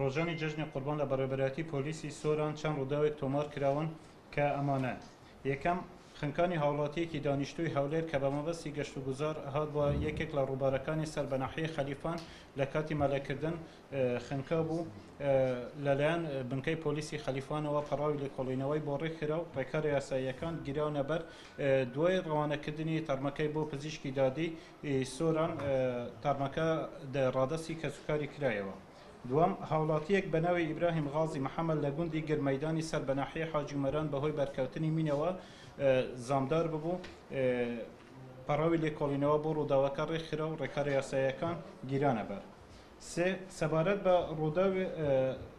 ڕۆژانی جەژنی قوربان لە بەڕێوەبەرایەتی پۆلیسی سۆران چەند ڕووداوێک تۆمار کراون کە ئەمانەن، یەکەم، خنکانی هاوڵاتییەکی دانیشتووی هەولێر کە بە مەبەستی گەشتوگوزار هات بۆ یەکێک لە ڕووبارەکانی سەر بە ناحیەی خەلیفان لە کاتی مەلەکردن خنکابوو، لەلایەن بنکەی پۆلیسی خەلیفانەوە پەڕاوی لێکۆڵینەوەی بۆ ڕێکخرا و ڕێکارە یاساییەکان گیراونە بەر، دوای ڕەوانەکردنی تەرمەکەی بۆ پزیشکی دادی سۆران تەرمەکە ڕادەستی کەسوکاری کرایەوە. دووەم، هاوڵاتییەک بە ناوی ئیبراهیم غازی محەمەد لە گوندی گرمەیدانی سەر بە ناحیەی حاجی ئومەران بەهۆی بەرکەوتنی مینەوە زامدار ببوو، پەڕاوی لێکۆڵینەوە بۆ ڕووداوەکە ڕێکخرا و ڕێکارە یاساییەکان گیرانەبەر. سێ، سەبارەت بە ڕووداوی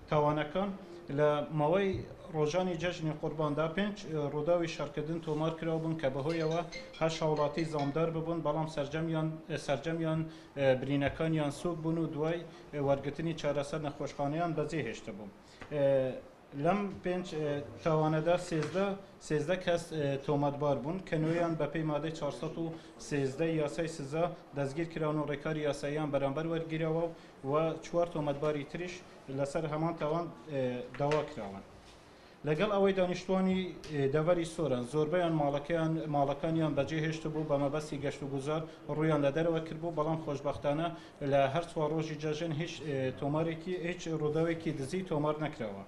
تاوانەکان، لە ماوەی ڕۆژانی جەژنی قورباندا پێنج ڕووداوی شەڕکردن تۆمار کراوبوون کە بەهۆیەوە هەشت هاوڵاتی زامدار ببوون، بەڵام سەرجەمیان سەرجەمیان برینەکانیان سووک بوون و دوای وەرگرتنی چارەسەر نەخۆشخانەیان بەجێهێشتبوو. لەم پێنج تاوانەدا 13 کەس تۆمەتبار بوون کە نۆیان بەپێی مادەی 413 ی یاسای سزا دەستگیرکراون و ڕێکاری یاساییان بەرامبەر وەرگیراوە و چوار تۆمەتباری تریش لەسەر هەمان تاوان داوا کراون. لەگەڵ ئەوەی دانیشتوانی دەڤەری سۆران زۆربەیان ماڵەکەیان ماڵەکانیان بەجێهێشتبوو بە مەبەستی گەشتوگوزار ڕوویان لە دەرەوە کردبوو، بەڵام خۆشبەختانە لە هەر چوار ڕۆژی جەژن هیچ تۆمارێکی هیچ ڕووداوێکی دزی تۆمار نەکراوە.